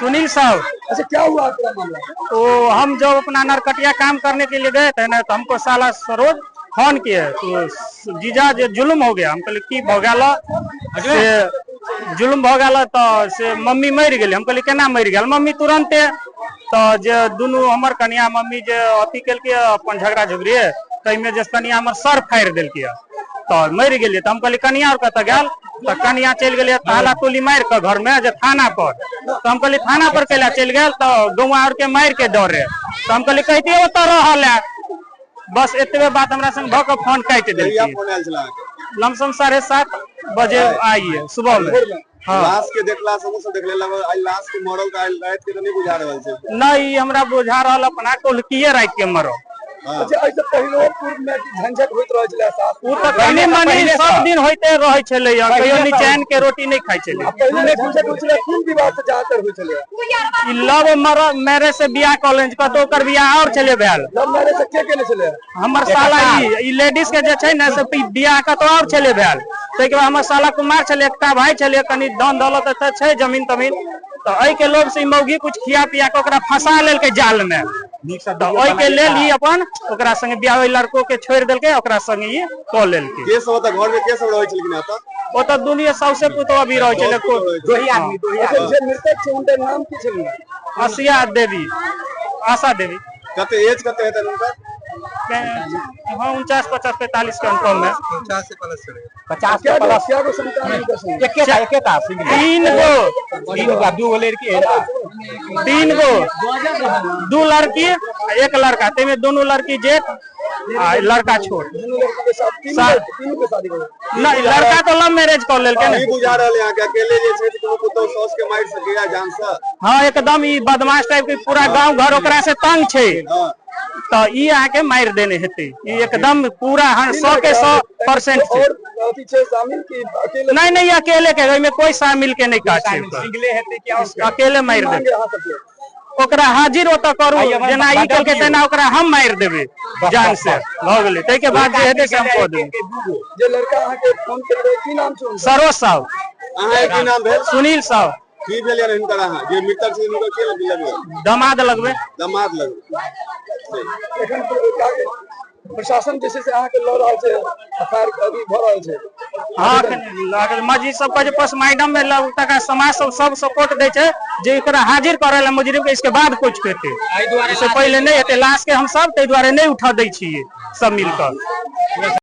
सुनील साहब। अच्छा, क्या हुआ पूरा मामला? तो हम जब अपना नरकटिया काम करने के लिए गए थे ना, तो हमको साला सरोज फोन किए, तो जीजा जे जुलुम हो गया। हम कहलिए की भ गेल? से जुलुम भ गेल तो से मम्मी मरि गेली। हम कहलिए केना मरि गेल मम्मी? तुरंते तो जे दुनू हमर कनिया मम्मी जे अथी केलकै अपन झगड़ा झुगड़ी, ताहिमे जे कनिया हमर सर फाड़ि देलकै तो मरि गेलियै। तऽ हम कहलियै कनिया आओर कतऽ गेल? तऽ कनिया चलि गेलियै ताला तुली मारि कऽ घरमे जे थाना पर। तऽ हम कहलियै थाना पर कैला चलि गेल? तऽ गौआ आरके मारि के डरे। तऽ हम कहलियै कहितियै ओतऽ रहल है। बस एतबे बात हमरा संग भऽ कऽ फोन काटि कहिया देलकै। फोन आयल छल अहाँके? लमसम 7:30 बजे आइए सुबह मे। हाँ। लाश के देखला से सब देखले लगल आइ लाश के मरल तऽ आइ राति के तऽ नहि बुझा रहल छै। नहि, ई हमरा बुझा रहल अपना कोलकिए राति के मरल। हाँ। अच्छा, एहिसँ पहिलो पूर्व मे कि झंझट होइत रहै छलै सास? ओ तऽ कनि मनि सब दिन होइते रहै छलैया, कहियो निचैन के रोटी नहि खाइ छलै। पहिले झंझट होइ छलै, कोन विवाद से ज्यादातर होइ छलै? ई लव मैरिज से बियाह कऽ लेने छै, कतौ ओकर बियाह आओर छलै भेल। लव मैरिज से के केने छलै? हमर साला ई लेडीज के जे छै ने से बियाह कतौ आओर छलै भेल। ताहिके बाद हमर साला कुमार छलै, एकटा भाय छलै, कनि धन दौलत एतऽ छै जमीन तमीन, तऽ एहिके लोभ से ई मौगी कुछ खिया पिया के ओकरा फंसा लेलकै जाल मे। तऽ ओहिके लेल ई अपन ओकरा संगे बियाह ओहि लड़को के छोड़ि देलकै, ओकरा संगे ई कऽ लेलकै। के सब ओतऽ घर मे के सब रहै छलखिन एतऽ? ओतऽ दुनिया सौसे पुतोह अभी रहै छलै। अच्छा, जे मृतक छै हुनकर नाम की छलै? आसिया देवी, आशा देवी। कते एज कते हेतनि हुनकर? हाँ, 49 50 45 के अंक में। 50 क्या के गो प्लस। क्या गो संतान हुनकर संग? एकेटा, एकेटा सिंगल। 3 गो। 3 गो, 2 गो लड़की है। 3 गो, 2 लड़की आ 1 लड़का। ताहिमे दोनों लड़की जेठ आ लड़का छोट। दुनू लड़की के साथ तीनू तीनू के शादी भेल? नहीं, लड़का तो लव मैरिज कऽ लेलकै ई ने। बुझा रहल है अहाँके अकेले जे छै से कोनो पुतहु साउस के मारि सकैया जान से? हाँ, एकदम ई बदमाश टाइप के, पूरा गांव घर ओकरा से तंग छै। हाँ। तऽ ई अहाँके मारि देने हेतै, ई एकदम पूरा 100 के 100% छै। और अथी छै शामिल कि अकेले? नहीं नहीं, अकेले के, ओहिमे कोई शामिल के नहीं काज छै ओकर। सिंगले हेतै कि आओर? अकेले मारि मांगे देतै। अहाँ सबके? ओकरा हाजिर ओतऽ करू, जेना ई केलकै तेना ओकरा हम मारि देबै जान से। भऽ गेलै, ताहिके बाद जे हेतै से हम कऽ देबै। जे लड़का अहाँके फोन केने रहै, की नाम छै हुनकर? सरोज साहु। अहाँके की नाम भेल? सुनील साहु। की भेल यार हिनकर? अहाँ जे मृतक छै हुनकर के लगबै? दमाद लगबै। दमाद लगबै। एखन प्रशासन जे छै से अहाँके लऽ रहल छै, एफआईआर अभी भऽ रहल छै? हाँ, एखन मस्जिद सब कहै छै पोस्टमार्टम में लग तक समाज सब सब सपोर्ट दै छै जे एकरा हाजिर करे ला मुजरिम के, इसके बाद कुछ हेतै, इससे पहिले नहि हेतै। लाश के हम सब ताहि दुआरे नहि उठा दै छियै सब मिल कऽ।